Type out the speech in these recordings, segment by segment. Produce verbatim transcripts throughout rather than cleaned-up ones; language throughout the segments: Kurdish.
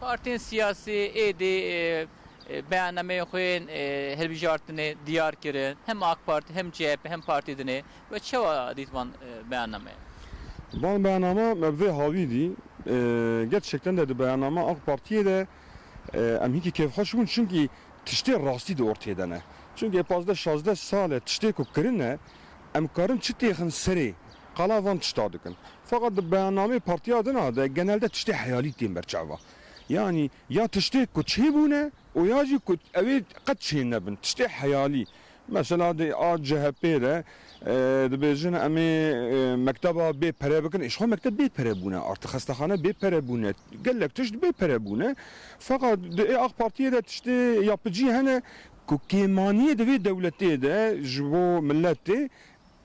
Partiyên siyasî êdî, e, e, beyannameyên xwe yên, e, hilbijartinê diyar kirin. Hem AK Parti, hem C H P, hem partî dinê. We çawa dît van, e, beyannameyê? Van beyanname me bi vê hawî dî. E, gerçekten de di beyanname AK Partiyê de, e, em hinkî kêfxweş bûn, çunkî tiştê rastî di ortê de ne. Çunkî pazdeh şazdeh sal e tiştê ku kirine, em karin çi têxin serê, qala van tişta dikin. Feqet di beyannameyê partiya din a de genelde tiştê heyalî tên ber çava. Yanî ya tiştê ku çêbûne û ya jî ku ew ê qet çê nebin. Tiştê heyalî. Mesela di a C H P de, e, dibêjin em ê, e, mekteba bê pere bikin. Ê, ji xwe mekteb bê pere bûne. Artık xestexane bê pere bûne. Gelek tişt bê pere bûne. Feqet di ê AK Partiyê de tiştê yapicî hene ku kêmaniyê di vê dewletê de ji bo miletê,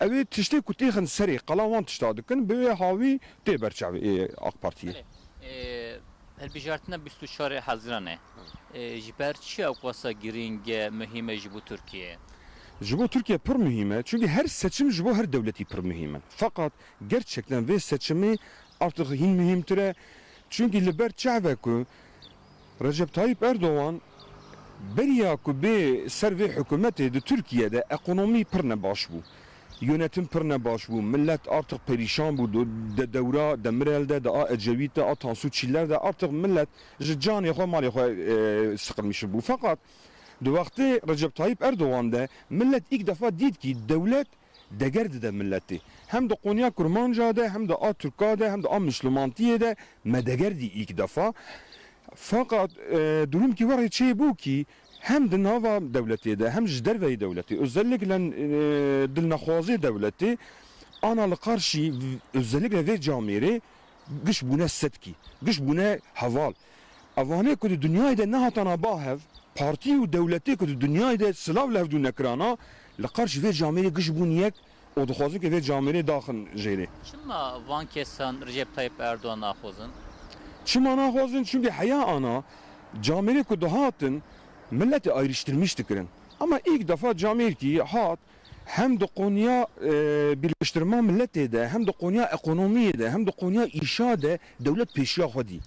ew ê tiştê ku têxin serê, qala wan tişta dikin, bi wê hawî tê ber çavê ê AK Partiyê. Belê. Ê, hilbijartina bîst û çarê Hezîranê, ê, ji ber çi ew qasa girîng e, muhîm e ji bo Tirkiye? Ji bo Tirkiye pir muhîm e, çunkî her seçim ji bo her dewletî pir muhîm e. Feqet gerçekten vê seçimê artık hîn muhîmtir e. Çunkî li ber çav e ku Recep Tayyip Erdogan beriya ku bê ser vê hikûmetê di Tirkiye de ekonomî pir nebaş bû. Yönetim pir nebaş bû. Millet artık perîşan bû. Do-, de dewra Demirel de, de a Ecevît de, a Tansu Çiller de artık millet ji canê xwe, malê xwe, e, sıkılmış bû. Fakat di wextê Recep Tayyip Erdogan de millet ilk defa dît ki dewlet deger dide milletê. Hem di qonya Kurmanca de, hem de a Tirka de, hem de a Müslümantiyê de me deger dî ilk defa. Fakat, e, durum ki werê çê bû ki hem di nava dewletê de, hem ji derveyî dewletê, özellikle, e, dilnexwazê dewletê, ana li qarşî, özellikle vê camêrê giş bûne setkî, giş bûne heval. Evanê ku di dinyayê de nehatana ba hev, partî û dewletê ku di dinyayê de silav li hevdû nekirana, li qarşî vê camêrê giş bûn yek û dixwazin ku vê camêrê daxin jêrê. Çima van kesan Recep Tayyip Erdogan naxwazin? Çima naxwazin? Çunkî heya ana camêrê ku dihatin, milletê ayrıştırmış dikirin. Ama ilk defa camêrkî hat, hem di qonya, e, birleştirma milletê de, hem di qonya ekonomiyê de, hem di qonya îşa de dewlet pêşiya xwe dî.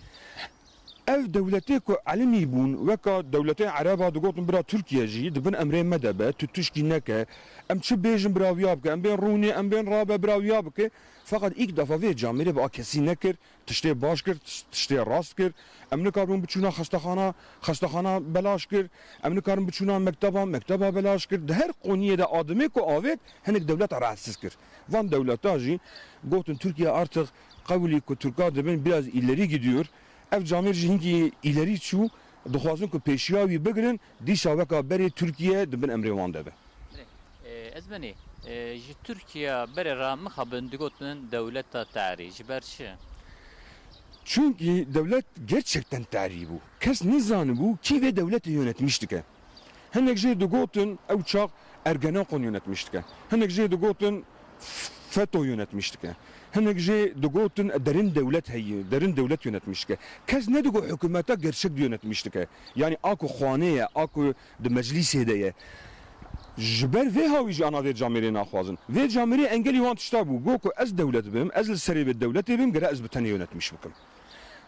Ev dewletê ku elimî bûn, weka dewletê Ereba digotin bira Tirkiye jî di bin emrê me de be, tu tişkî neke, em çi bêjin bira wiya bike, em bên rûnê, em bên rabe bira wiya bike. Feqet ilk defa vê camêrê bi a kesî nekir, tiştê baş kir, tiş-, tiştê rast kir. Em nikaribûn biçûna xestexana, xestexana belaş kir. Em nikaribûn biçûna mekteba, mekteba belaş kir. Di her qoniyê de adimê ku avêt, hinek dewleta rahatsiz kir. Van dewleta jî gotin Tirkiye artık qewlî ku Tirka dibin biraz ileri gidiyor. Ev camêr jî hinkî îlerî çû, dixwazin ku pêşiya wî bigirin, dîsa weka berê Tirkiye di bin emrê wan de be. Belê. Ê, ez benî, ê, ji Tirkiye berê re mixabin digotin dewleta tarî. Ji ber çi? Çunkî dewlet gerçekten tarî bû. Kes nizanibû kî vê dewletê yönetmiş dike. Hinek jê digotin ew çax Ergenekon yönetmiş dike. Hinek jê digotin FETÖ yönetmiş dike. Hinek jê digotin derin dewlet heye, derin dewlet yönetmiş dike. Kes nedigo hikûmeta gerçek yönetmiş dike. Yani a ku xanê ye, a ku di meclîsê de ye. Ji ber vê hawî jî ana vê camêrê naxwazin. Vê camêrê engelî wan tişta bû. Got ku ez dewlet bim, ez li serê vê dewletê bim, gere ez bi tenê yönetmiş bikim.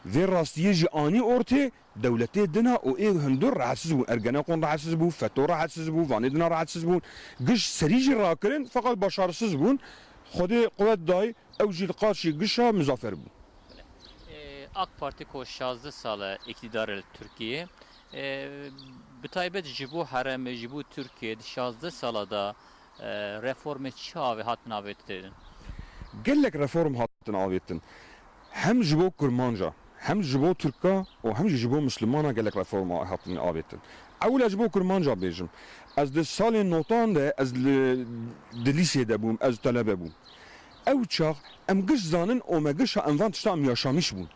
Vê rastiyê jî anî ortê, dewletê dina û ê hundir rahatsiz bûn. Ergenekon rahatsiz bû, FETÖ rahatsiz bû, vanê dina rahatsiz bûn. Giş serî jî rakirin, feqet başarisiz bûn. Xwedê quwet day, ew jî li qarşî gişa mizafer bûn. Ê, AK Parti ku şazdeh sal e îktîdar e li Tirkiyê. Ê, bi taybet ji bo herêmê, ji bo Tirkiyê di şazdeh sala de, e, reformê çi avê hatin avêtin? Gelek reform hatin avêtin. Hem ji bo Kurmanca, hem ji bo Tirka û hem jî ji bo Mislimana gelek reforma hatin avêtin. Ewil ez ji bo Kurmanca bêjim. Ez di salên notan de ez li, di lîsê de bûm, ez telebe bûm. Ew çax em giş zanin û me giş ha em van tişta em yaşamiş bûn.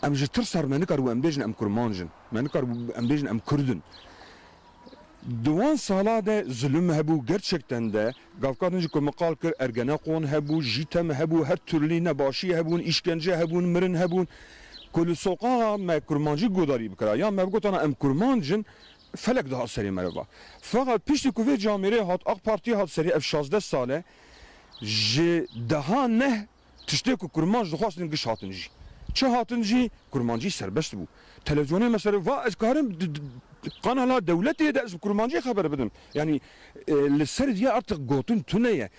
Em ji tirsa re me nikaribû em bêjin em Kurmanc in. Me nikaribû em bêjin em Kurd in. Di wan sala de zulum hebû, gerçekten de gavkar din jî ku min qal kir, Ergenekon hebû, JÎTEM hebû, her türlü nebaşî hebûn, îşkence hebûn, mirin hebûn. Ku li soqaxa me Kurmancî guhdarî bikira, ya me bigotana em Kurmanc in, felek dihat serê me re va. Feqet piştî ku vê camêrê hat, AK Partî hat serê ev şazdeh sal e, ji deha neh tiştê ku Kurmanc dixwastin giş hatin jî. Çi hatin jî? Kurmancî serbest bû. Televizyonê mesela va ez karim d-, d-, kanala dewletê de ez bi kurmancî xeber bidim. Yanî, e, li ser diye artık gotin tune ye.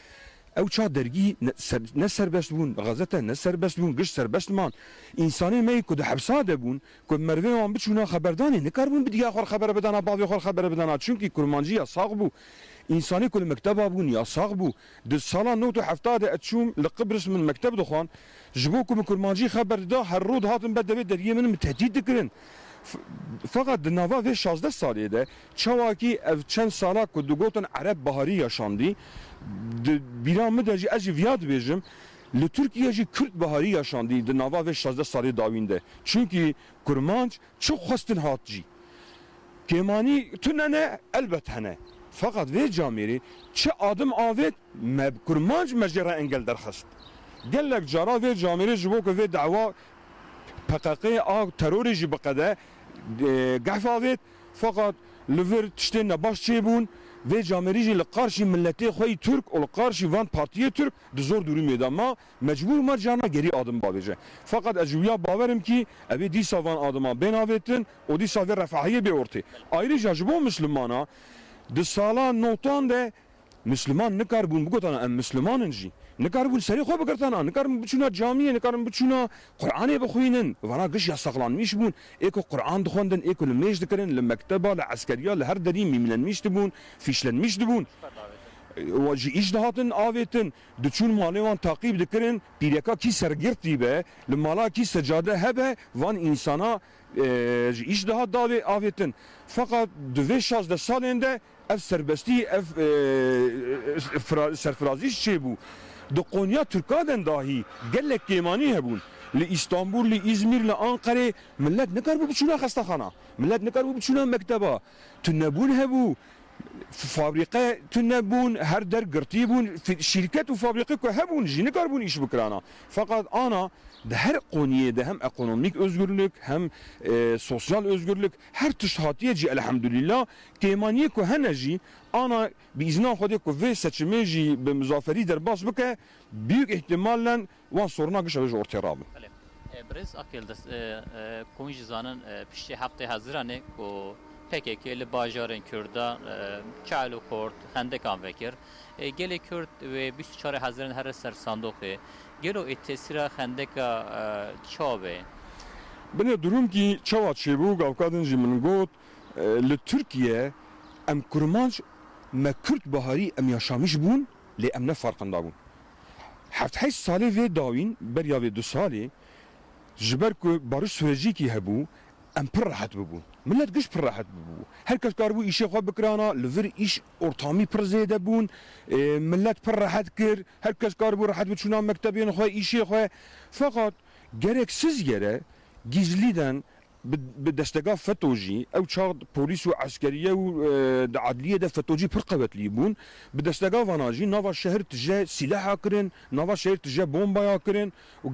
Ew çax dergî ne, ser, ne serbest bûn, gazete ne serbest bûn, giş serbest man. Însanê me yî ku di hepsa de bûn, ku merivê wan biçûna xeberdanê, nikaribûn bi diya xwe xeber bidana, bavê xwe xeber bidana. Çunkî kurmancî yasax bû. Însanê ku li mekteba bûn, yasax bû. Di sala nod û hefta de ez çûm li Qibris min mekteb dixwan. Ji bo ku min kurmancî xeber dida, her roj dihatin ber devê deriyê min, min tehdît dikirin. F-, feqet di nava vê şazdeh salê de, çawakî ev çend sala ku digotin Ereb Baharî yaşandî, di bîra min de jî ez jî viya dibêjim, li Tirkiye jî Kurd Baharî yaşandî di nava vê şazdeh salê dawîn de. Çunkî kurmanc çi xwestin hat jî. Kêmanî tune ne, elbet hene. Feqet vê camêrê çi adim avêt, me bi kurmanc me jê re engel derxist. Gelek cara vê camêrê ji bo ku vê dawa P K K a terorê jî biqede, e, gehf avêt. Feqet li vir tiştên nebaş çêbûn, vê camêrî jî li qarşî miletê xwe yî Tirk û li qarşî van partiyê Tirk di zor durumê de ma. Mecbûr ma carna gerî adim bavêje. Feqet ez ji wiya bawerim kî evê dîsa van adima bên avêtin û dîsa vê refahiyê bê ortê. Ayrıca ji bo Mislimana di sala notan de Misliman nikaribûn bigotana em Misliman in jî. Nikaribûn serê xwe bigirtana, nikaribûn biçûna camiyê, nikaribûn biçûna Qur'anê bixwînin. Vana giş yasaklanmış bûn. Ê ku Qur'an dixwendin, ê ku li mêj dikirin, li mekteba, li eskeriya, li her derî mîmlenmiş dibûn, fîşlenmiş dibûn. Wa ji îş dihatin avêtin, diçûn malê wan taqîb dikirin, pîreka kî sergirt dîbe, li mala kî secade hebe, van însana, e, ji îş dihat davê avêtin. Feqet di vê şazdeh salên de ev serbestî, ev, e, fra-, serfirazîş çêbû. Di Qonya Tirka de dahî gelek kêmanî hebûn. Li Îstanbul, li Îzmîr, li Anqerê milet nikaribû biçûna xestexana. Milet nikaribû biçûna mekteba. Tunebûn hebû. Fabrîqe tune bûn, her der girtî bûn, fi-, şîrket û fabrîqe ku hebûn jî nikaribûn îş bikirana. Feqet ana di her qoniyê de hem ekonomîk özgürlük, hem, e, sosyal özgürlük, her tişt hatiye cî elhamdülillah. Kêmaniyê ku hene jî ana bi îzna Xwedê ku vê seçimê jî bi muzaferî derbas bike, büyük ihtimalle wan soruna giş ev ji ortê rabin. Belê. E, Birêz Akel, dest, e, e, ku hûn jî zanin, e, piştî heftê Hezîranê ku P K K li bajarên Kurda, e, çal û xort, xendekan vekir. E, gelê Kurd wê bîst û çarê Hezîranê here ser sandoqê. Gelo ê tesîra xendeka, e, çawa be? Binê durum kî çawa çêbû, gavka din jî min got, e, li Tirkiye em kurmanc me Kurd baharî em yaşamiş bûn, lê em ne farqinda bûn. Heft heşt salê vê dawîn, beriya vê du salê, ji ber ku barış sürecîkî hebû, em pir rehet bibûn. Milet giş pir rehet bibû. Her kes karibû îşê xwe bikirana, li vir îş ortamî pir zêde bûn. Ê, milet pir rehet kir. Her kes karibû rehet biçûna mektebên xwe, îşê xwe. Feqet gereksiz yere gizlîden bi, bi destega feto jî, ew çax polîs û eskeriye û, e, di adliyê de feto jî pir qewetlî bûn. Bi destega vana jî nava şehir tije sîleha kirin, nava şehir tije bombaya kirin. Û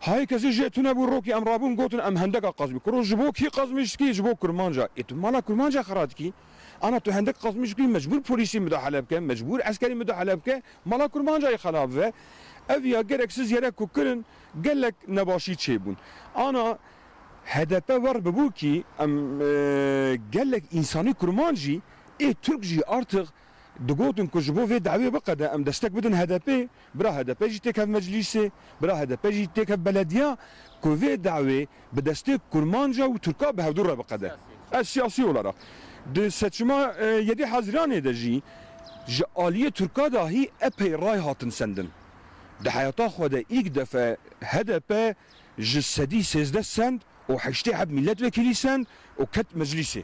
hayê kesê jê tune bû, rokî em rabûn gotin, em hendeka qazmî. Kuro ji bo kî qazmîş dikî? Ji bo kurmanca. Ê tu mala kurmanca xera dikî? Ana tu hendek qazmîş dikî, mecbûr polîsî mudahale bike, mecbûr eskerî mudahale bike, mala kurmanca yê xela bibe. Ev ya gereksiz yere ku kirin, gelek nebaşî çêbûn. Ana H D P wer bibû kî em, e, gelek însanî kurman jî, ê Tirk jî artık digotin ku ji bo vê dawê biqede em destek bidin H D P, bira H D P jî têkev meclîsê, bira H D P jî têkev belediya, ku vê dawê bi destê kurmanca û Tirka bi hevdû re biqede. Ez siyasî olarak. Di seçima, e, yedî Hezîranê de jî ji aliyê Tirka dahî epey ray hatin sendin. Di heyata xwe de ilk defe H D P ji sedî sêzdeh send û heştê heb milletvekilî send û ket meclîsê.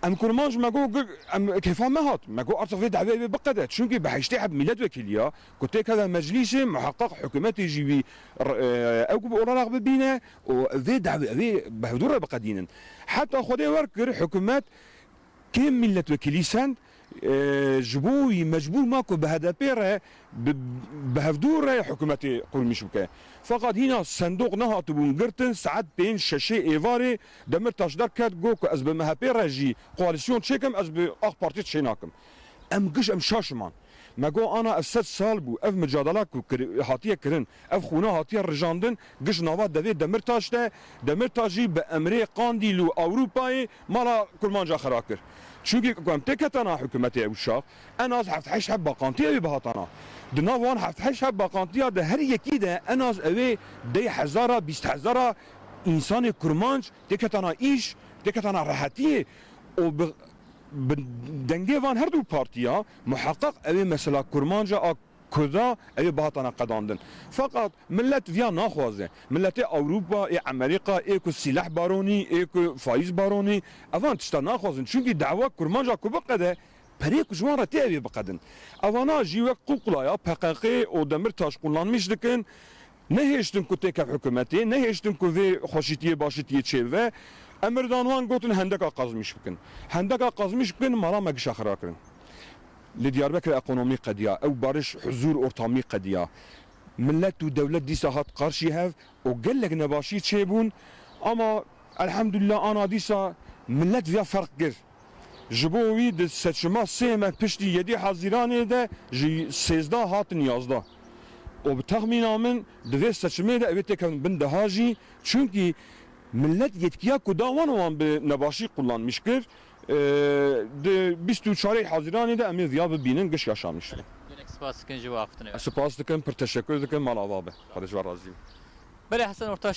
Em kurmanc me got, em kêfa me hat. Me got artık vê dawê wê biqede. Çunkî bi heştê heb milletvekiliya ku têkeve meclîsê, muheqeq hikûmetê jî wî r-, e, ew ku bi olarak bibîne û vê dawê ew ê bi hevdû re biqedînin. Heta Xwedê wer kir, hikûmet kêm milletvekilî send, e, ji bo wî mecbûr ma ku bi H D P re, bi, bi hevdû re hikûmetê qurmîş bike. Feqet hîna sendoq nehatibûn girtin, saet pênc şeşê êvarê Demirtaş derket, got ku ez bi M H P re jî koalîsyon çêkim, ez bi AK Partî çênakim. Em giş em şaş man. Me got ana ev sed sal bû, ev micadala ku kir-, hatiye kirin, ev xûna hatiye rijandin, giş nava devê Demirtaş de, Demirtaş jî bi emrê Qandîl û Ewropayê mala Kurmanca xera kir. Çunkî ku em têketana hikûmetê ew şax, en az heft heşt heb baqantiye wê bihatana. Di nav wan heft heşt heb baqantiya de her yekî de en az ew ê dey hezara, bîst hezara însanê Kurmanc têketana îş, têketana rehetiyê û bi, bi dengê van her du partiya muheqeq ew ê mesela Kurmanca a Kurda ew ê bihatana qedandin. Feqat millet viya naxwaze. Milletê Ewropa, ê Emerîka, ê ku sîleh baronî, ê ku fayîz baronî, evan tişta naxwazin. Çunkî dawa Kurmanca ku biqede, perê ku ji wan re tê ew ê biqedin. Evana jî wek ququlaya P K K û Demirtaş kullanmîş dikin, nehêştin ku têkev hikûmetê, nehêştin ku vê xweşîtiyê başîtiyê çêbibe. Emirdan wan gotin hendeka qazmîş bikin. Hendeka qazmîş bikin, mala me gişa xira kirin. Li Diyarbekir ekonomî qediya, ew bariş, huzur, ortamî qediya. Millet û dewlet dîsa hat qarşî hev û gelek nebaşî çêbûn. Ama elhamdülillah ana dîsa millet viya ferq kir. Ji bo wî di seçima sê meh piştî yedî Hezîranê de ji sêzdeh hatin yazdeh. Û bi texmîna min di vê seçimê de ew ê têkevin bin deha jî. Çunkî millet yetkiya ku da wan wan bi nebaşî kullanmîş kir. Ee, di bîst û çarê Hezîranê de em ê viya bibînin giş yaşamîş. Gelek spas dikin ji bo axiftinê. Ez spas dikim, pir teşekkür dikim, mala ava be. Xwedê ji we razî. Belê Hesen Ortaş,